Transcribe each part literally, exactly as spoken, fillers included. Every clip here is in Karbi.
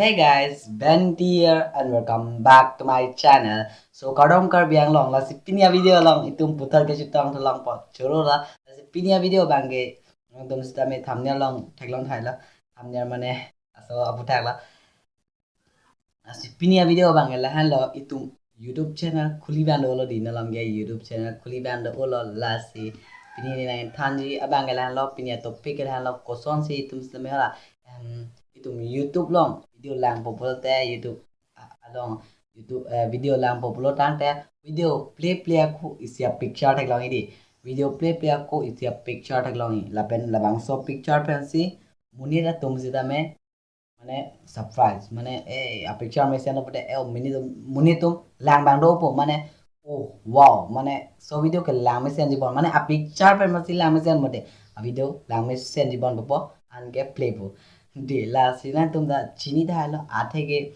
Hey guys, Ben here and welcome back to my channel. So kardom Karbi Anglong, lasi pini a-video along itum puthot kechetong theklong apot choro la. Lasi pini a-video abangke nangtum sitame thumbnail along theklong thailo. Thumbnail mane laso aphuthak la. Lasi pini a-video abangke lahenlo, itum YouTube channel khuli bang dolo di, nalom ke YouTube channel khuli bang dolo, lasi pini neli nangthanji abangke lahenlo, pini a-topic ke lahenlo, kosonsi itum sitame hala, em, itum YouTube along video langpo pulote, YouTube, a-, along YouTube, eh, video langpo pulo tangte video play play ako isi a-picture theklongji di. Video play play ako isi a-picture theklongji. Lapen labangso picture pensi monit atum sitame mane surprise, mane, eh, a-picture mesenlo pute, eh, monit atum, monit atum lang bang dopo, mane, oh wow, mane laso video ke lang mesenji bon, mane a-picture pen masi lang mesen mode, a-video lang mesenji bon dopo, anke play po. Di lasi nangtum ta chini thailo, atheke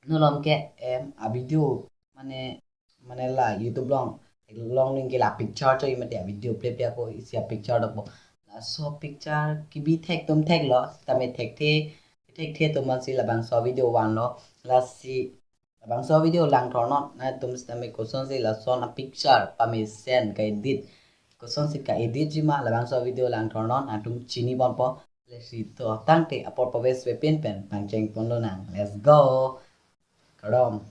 nalom ke, em, a-video mane, mane la YouTube along, along ning ke la picture cho-i mate a-video play play ako isi a-picture dopo. Laso picture kebi thek atum theklo, sitame thekthe, thekthe atum masi labangso video vanlo, lasi labangso video langthornon, nangtum sitame kosonsi lason a-picture pamesen ka-edit, kosonsi ka-editji ma, labangso video langthornon, nangtum chini ponpo. Lasi to tangte apor pabes pepin pen pangcheng pon lonang. Let's go. Kardom.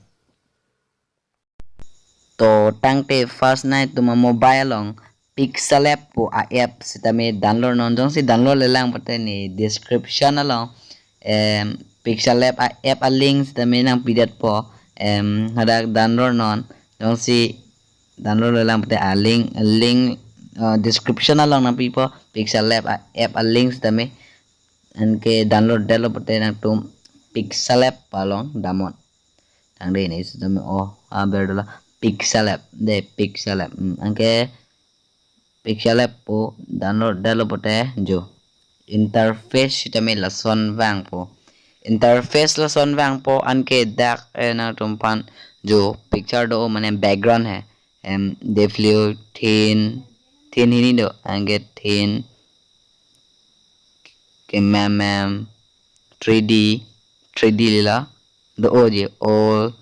To tangte first nangtum a-mobile along Pixalab pu a-app sitame download non, jongsi download le lang pute ne description along, em, Pixalab a-app a-link sitame nangpidetpo, em, hadak download non, jongsi download le lang pute a-link, link, eh, description along nangpipo, Pixalab a-app a-link sitame, anke download detlo pute nangtum Pixalab along damnon. Tangte ne sitame, oh, aber dolo Pixalab, de Pixalab. Hmm, anke Pixalab pu download detlo pute jo, interface sitame lason vangpo. Interface lason vangpo, anke dak, eh, nangtum aphan jo picture do mane background he. Em, de flio thin, thin hini do, anke thin, ke mem mem, three D, three D lila do-oji, old,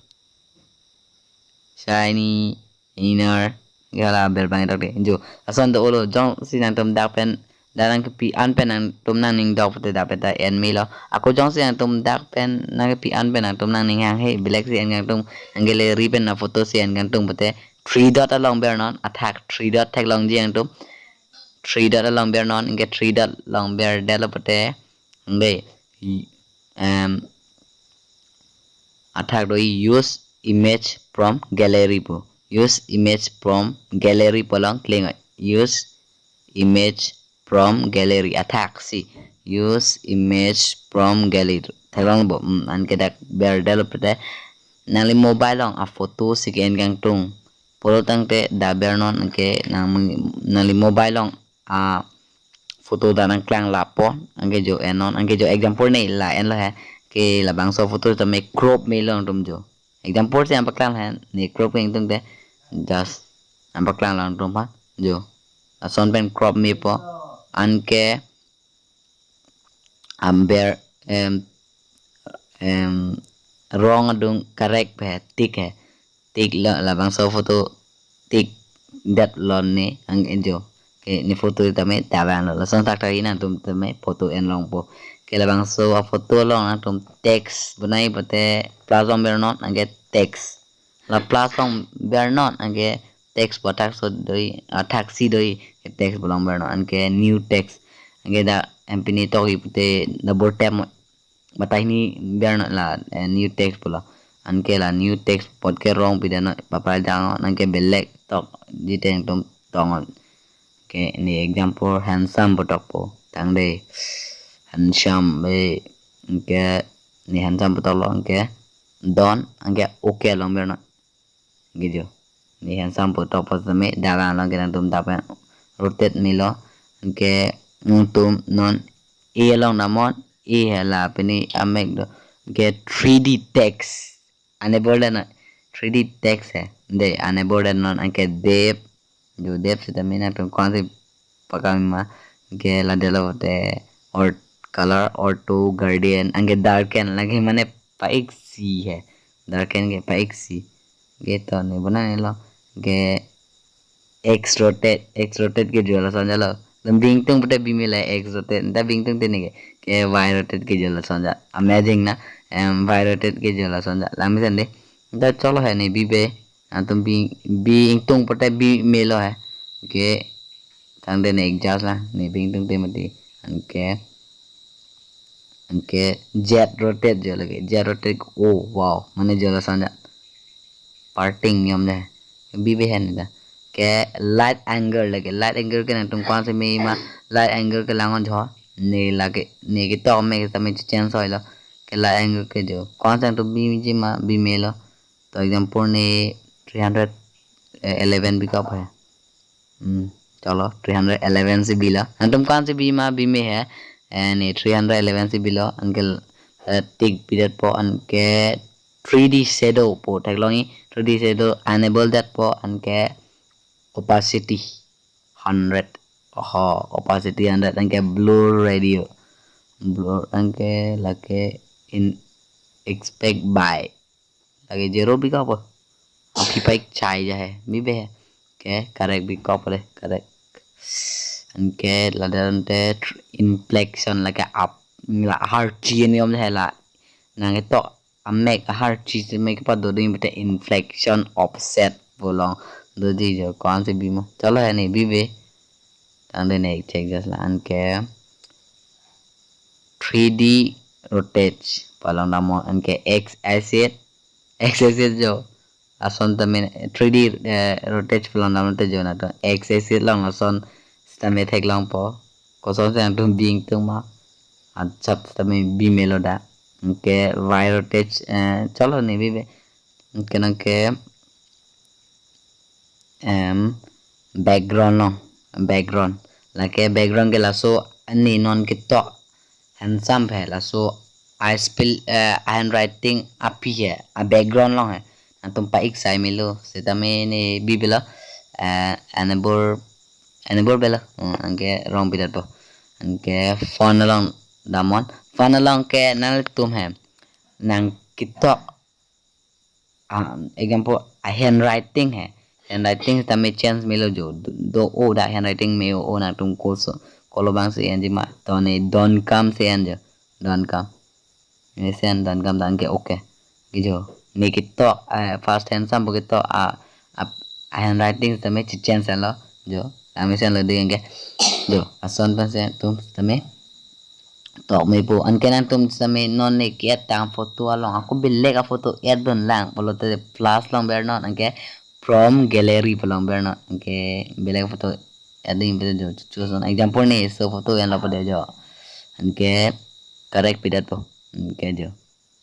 shiny, inner, ke hala aber bang tok de. Jo, lason do-olo, jongsi nangtum dak pen, dak nangkepi an pen nangtum nangning dok pute dak pen ta en melo. Ako jongsi nangtum dak pen nangkepi an pen nangtum nangning hanghe, bilek si en kangtung, anke le ri pen a-photo si en kangtung pute three dot along bernon, athak three dot theklongji nangtum. Three dot along bernon, anke three dot along ber detlo pute, anke, em, athak do use image from gallery pu. Use image from gallery pu along click oi. Use image from gallery, athak si. Use image from gallery. Theklongpo, hmm, anke dak ber detlo pute nangli mobile along a-photo si ke-en kangtung pulo tangte dak bernon, anke nang, nangli mobile along a-photo dak nangklang lapo, anke jo ennon, anke jo example ne la enlo he, ke labangso photo tame crop melo nangtum jo. Example si nangpaklang he, ne crop kangtung te, just nangpaklang nangtum aphan jo. Lason pen crop mepo, anke aber, em, em, rong adung correct he, thik he. Thik lo, labangso photo thik detlo ne, anke jo. Ke ne photo tame dak vanglo. Lason thakthak nangtum tame photo en longpo. Ke labangso a-photo along nangtum text bonai pute plus along bernon, anke text. La plus along bernon, anke text pu athak so do-i, athak si do-i, ke text pu along bernon, anke new text. Anke dak em pini tok-i pute double tap mo, batai hini bernon la, eh, new text pulo. Anke la new text apot ke rong pidetnon, papal jangnon, anke belek tokji te nangtum toknon. Ke ne example handsome pu tokpo. Tangte handsome, eh, anke ne handsome pu toklo, anke done, anke okay along bernon. Anke jo. Ne handsome pu tokpo tame dak along ke nangtum dak pen rotate melo. Anke nangtum non e along damnon, e he la pini amek do. Anke three D text. Enable detnon, three D text he. De enable detnon, anke depth. Jo depth sitame nangtum kosonsi paklang ma. Anke la detlo pute or Color auto gradient, anke darken lake mane pa-ik si he. Darken ke pa-ik si. Ke to ne bonai lo. Ke X rotate, X rotate ke jo lason jalo. Dam bi ingtung pute bi melo X rotate. Dam bi ingtung te ne ke. Ke Y rotate ke jo lason ja. Amazing na. Em, Y rotate ke jo lason ja. Langmesen de. Dam cholo he ne bi be. Nangtum bi, bi ingtung pute bi melo he. Ke tangte ne adjust la. Ne bi ingtung te mati. Anke, anke Z rotate jo lake. Z rotate, oh, wow. Mane jo lason ja. Parting niom de. Bi be he ne dam. Ke light angle lake. Light angle ke nangtum ko-an si me ma. Light angle ke lang-on jo. Ne lake. Ne ketok me ke tame change hoi lo. Ke light angle ke jo. Ko-an si nangtum biji ma, bi melo. To example ne three hundred eleven bi kop he. Hmm, cholo, three hundred eleven si bilo. Nangtum ko-an si bi ma, bi me he. Eh, ne three hundred eleven si bilo. Anke, eh, tick pidet po, anke three D shadow pu theklong-i. Three D shadow enable det po, anke opacity hundred. Oho, opacity hundred, anke blur radio. Blur, anke lake in expect by. Lake zero bi kop. Api pa-ik chai ja he. Bi be he. Ke correct bi kop le. Correct. Anke ladak te tr-, inflection lake up. La harchi niom he la. Nang ketok amek harchi si me kepado ding pute inflection offset pu along. Doji jo ko-an si bi ma. Cholo he ne bi be. Tangte ne check just la anke three D rotate pu along damnon, anke X axis, X axis jo. Lason tame three D, eh, rotate pu along damnon te jo nangtum X axis along lason sitame theklong po. Koson si nangtum bi ingtung ma. Achat sitame bi melo dam. Anke Y rotate, eh, cholo ne bi be. Anke nangke, em, background along, background. Lake background ke laso ne non ketok handsome he, laso a spell, eh, a handwriting api he, a background along he. Nangtum pa-ik sai melo, sitame ne bi belo, eh, enable, enable belo. Hmm, anke rong pidet po. Anke font along damnon. Font along ke nangtum he. Nang ketok, ah, example, a handwriting he. Handwriting sitame change melo jo. Do, do-o dam handwriting me-o-o nangtum koso. Kolo abang si enji ma. To ne Donkam si en jo. Donkam. Ne si en Donkam dam ke okay. Ke jo. Ne ketok, eh, first handsome pu ketok a, a, a handwriting sitame chechange lo. Jo. Tame si en lo ding ke. Jo. Lason pen si nangtum sitame tok me po, anke nangtum sitame non ne ke-add tang photo along, ako belek a photo add dun lang pulote plus along bernon, anke from gallery pu along bernon, anke belek photo add ding pute jo choose non. Example ne so photo enlo pute jo. Anke correct pidet po. Anke jo.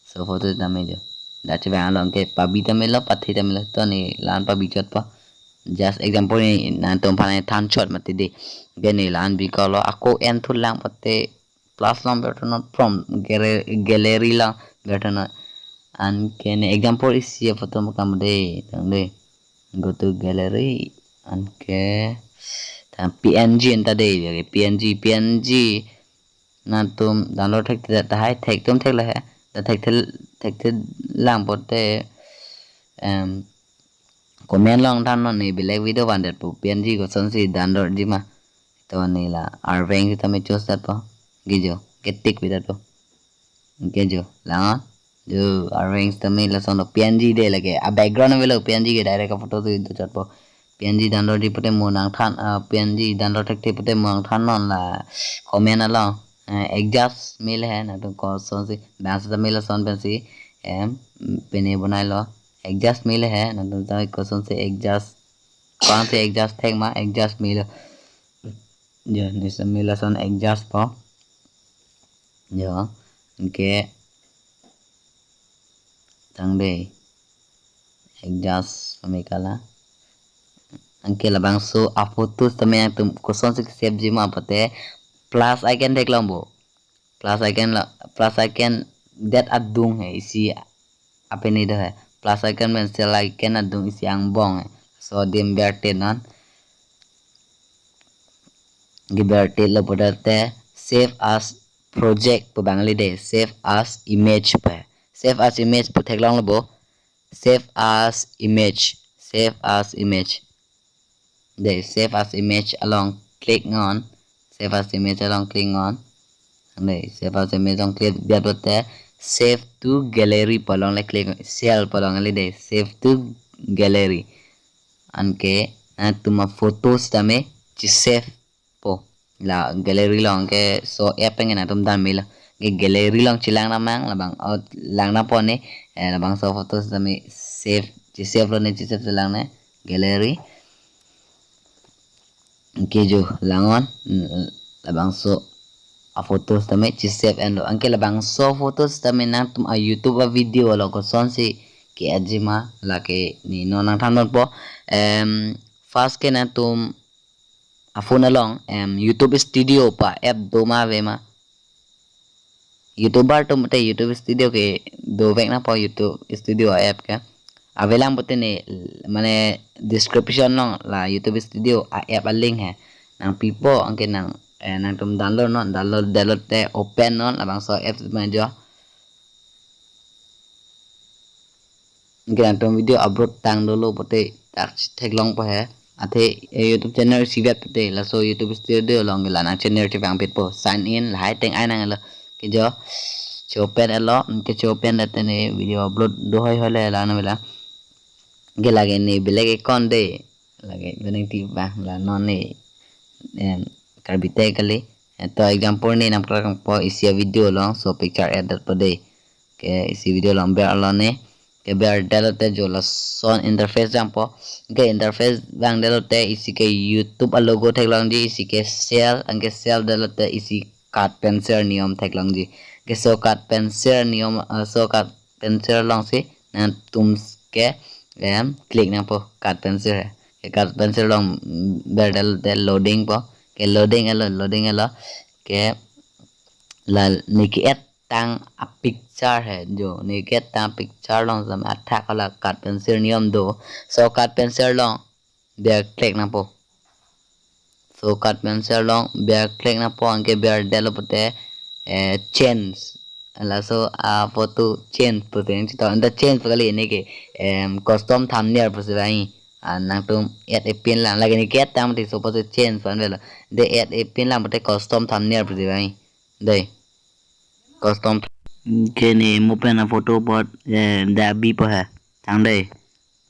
So photo tame jo. Dak chevang along ke pabi tame lo, pathe tame lo. To ne la-an pabi chot po. Just example ne nangtum aphan ne than chot mati de. Anke ne la-an bi kolo, ako en thu lang pute plus along bernon, from gere-, gallery along bernon. Anke ne example isi a photo mo kam de, tang de. Go to gallery, anke tang P N G anta de, P N G, P N G. Nangtum download thekthe tahai, thektum thek le he. Dam thekthe, thekthe lang pute, em, comment along thannon, ne belek video vandet po, P N G koson si download ji ma. To ne la arrange sitame choose det po. Ke jo, ke tick pidet po. Ke jo, lang-on. Jo, arrange tame lason lo, P N G de lake. A background avelo, P N G ke direct a photo si do chot po. P N G download ji pute mo nangthan, ah, P N G download thekthe pute mo nangthannon la comment along. Eh, adjust melo he, nangtum koson si, bang sitame lason pen si, em, pine bonai lo. Adjust melo he, nangtum ta koson si adjust. Ko-an si adjust thek ma, adjust melo. Jo, ne sitame lason adjust po. Jo, anke tang de. Adjust pame kala. Anke labangso a photo sitame nangtum koson si save ji ma pute plus icon theklong po. Plus icon la, plus icon det adung he, isi apene do he. Plus icon pen share icon adung isi angbong he. So adim bertit non. Ke bertit lo pute save as project pu abang le dei, save as image pu. Save as image pu theklonglo bo. Save as image. Save as image. Dei, save as image along click non. Save as image along click non. Dei, save as image along click diat lote save to gallery pu along le click, save pu along le dei, save to gallery. Anke nangtum aphoto sitame chesave po. La gallery along ke so app pen nangtum dam melo. Ke gallery along chelang namang, labang out lang na po ne, eh, labangso photo sitame save, chesave lo ne, chesave chelang ne, gallery. Anke jo lang non, mm, labangso aphoto sitame chesave enlo. Anke labangso photo sitame nangtum a YouTube a video along kosonsi ke-add ji ma, lake ne non nangthan ponpo. Em, first ke nangtum aphone along, em, YouTube Studio pu app do ma ave ma. YouTuber atum te YouTube Studio ke dovek nangpo, YouTube Studio app ke. Avelang pute ne, mane description along la YouTube Studio a app a link he nangpipo, anke nang, eh, nangtum download non, download, download te open non, labangso app ma jo. Anke nangtum video upload tang dolo pute tak theklongpo he. Athe, eh, YouTube channel isivet pute laso YouTube Studio along ke la nang channel chevang pitpo. Sign in lahai teng ai nanglo. Ke jo, che-open etlo, ke che-open lote ne video upload do hoi hoi le la na bela. Ke lake ne belek account dei. Lake bening ti bang la non ne, em, Karbi Tech kali. Eh, to example ne nangpaklang po isi a video along, so picture add dot po dei. Ke isi video along ber lo ne. Ke ber det lote jo lason interface vangpo. Ke interface vang det lote isi ke YouTube a logo theklongji, isi ke share, anke share det lote isi cut pen share niom theklongji. Ke so cut pen share niom, eh, so cut pen share alongsi nangtum ke, em, click nangpo cut pen share. Ke cut pen share along, mm, ber det lote loading po. Ke loading etlo, loading etlo. Ke la ne ke-add tang a picture he jo, ne ke-add tang picture along sitame athak hala cut pen share niom do. So cut pen share along ber click nangpo. So cut pen share along ber click nangpo, anke ber det lo pute, eh, change. Laso a photo change pute nangchetong. Anta change pu kali ne ke, em, custom thumbnail pusi vang. Ah, nangtum add ipin lang. Lake ne ke-add tang pute so pute change pu an velo. Dei, add ipin lang pute custom thumbnail pusi vang. Dei. Custom. Ke ne mo pen a photo apot, eh, da bi po he. Thang dei.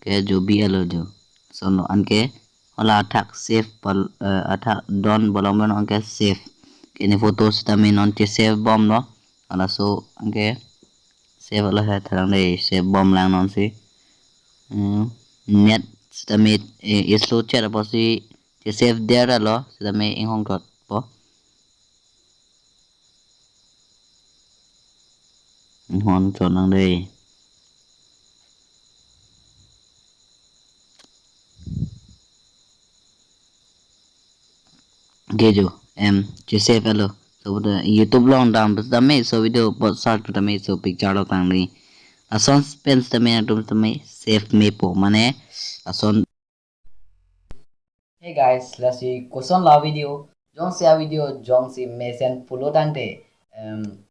Ke jo bi etlo jo. So no anke hala athak save pal, eh, athak done pu along pen anke save. Ke ne photo sitame non chesave bomlo. Halaso anke save etlo he, tharang dei, save bom lang nonsi. Hmm, net sitame, eh, slow chet apotsi chesave der etlo, sitame inghong thot po. Inghong thot nang dei. Ke jo, em, chesave etlo. So, pute YouTube along dam sitame, so video apot search sitame, so picture lo tang dei. Lason pen sitame nangtum sitame save mepo, mane lason. Hey guys, lasi koson la video, jongsi a video jongsi mesen pulo tangte, em,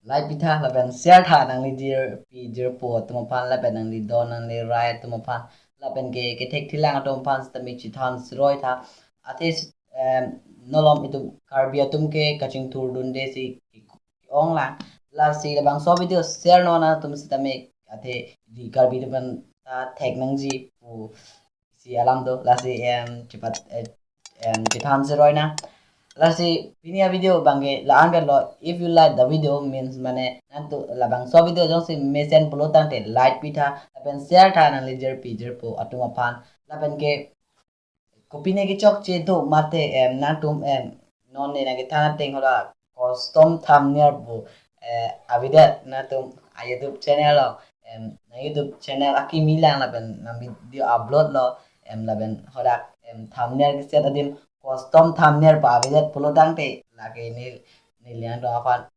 like pitha lapen share tha nangli jirpi jirpo atum aphan lapen nangli don nangli rai atum aphan lapen ke kethek thilang atum aphan sitame chethan siroi tha. Athe, em, nolom itum Karbi atum ke kachingthur dunde si ong lang. Lasi labangso video share non atum sitame athe di Karbi atum aphan ta thek nangji pu si alam do. Lasi, em, chepat, eh, em, chethan siroi nang. Lasi pini a video abang ke la-an vet lo. If you like the video means mane nangtum labangso video jongsi mesen pulo tangte like pitha lapen share tha nangli jirpi jirpo atum aphan. Lapen ke kopine kechokche do mate, em, nangtum, em, non ne nangkethan ateng hala custom thumbnail pu, eh, avedet nangtum a YouTube channel lo, em, nang YouTube channel akimi lang lapen nang video upload lo, em, lapen hala, em, thumbnail keset adim custom thumbnail pu avedet pulo tangte lake ne, ne liang do aphan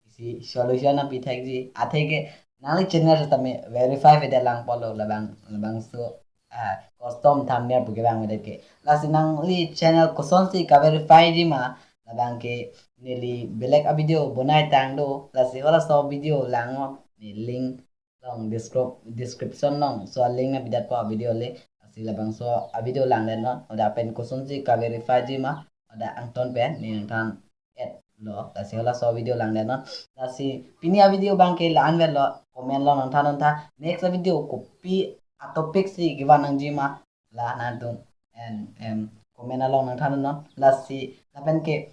isi solution nangpi thekji. Athe ke nangli channel sitame verify avedet lang pulo labang, labangso, ah, custom thumbnail pu kevang avedet ke. Lasi nangli channel kosonsi ka-verify ji ma, Labang ke neli belek a-video bonai tang do, lasi halaso video lang non, ne link along descrip-, description along. So a-link nangpidet po a-video le. Lasi labangso a-video langdet non. Hadak pen kosonsi ka-verify ji ma, hadak angton pen ne nangthan-et lo. Lasi halaso video langdet non. Lasi pini a-video abang ke la-an vet lo, comment along nangthan non tha. Next a-video kopi a-topic si kevan nangji ma, la nangtum en, em, comment along nangthan non. Lasi lapen ke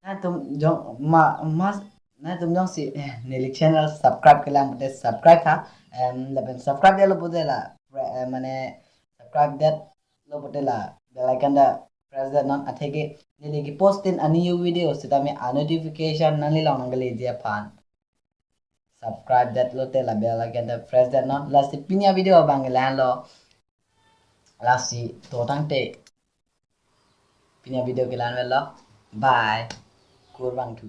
nangtum jong ma, mas, nangtum jongsi, eh, neli channel subscribe kelang pute subscribe tha. Em, lapen subscribe detlo pute la, pre-, eh, mane subscribe detlo pute la bell icon ta press det non, atheke neli kepost tin a-new video sitame a-notification nanglilong nangkeleji aphan subscribe detlo te la bell icon ta press det non. Lasi pini a-video abang ke la-an lo. Lasi to tangte pini a-video ke la-an vet lo. Bye. Kurvangthu.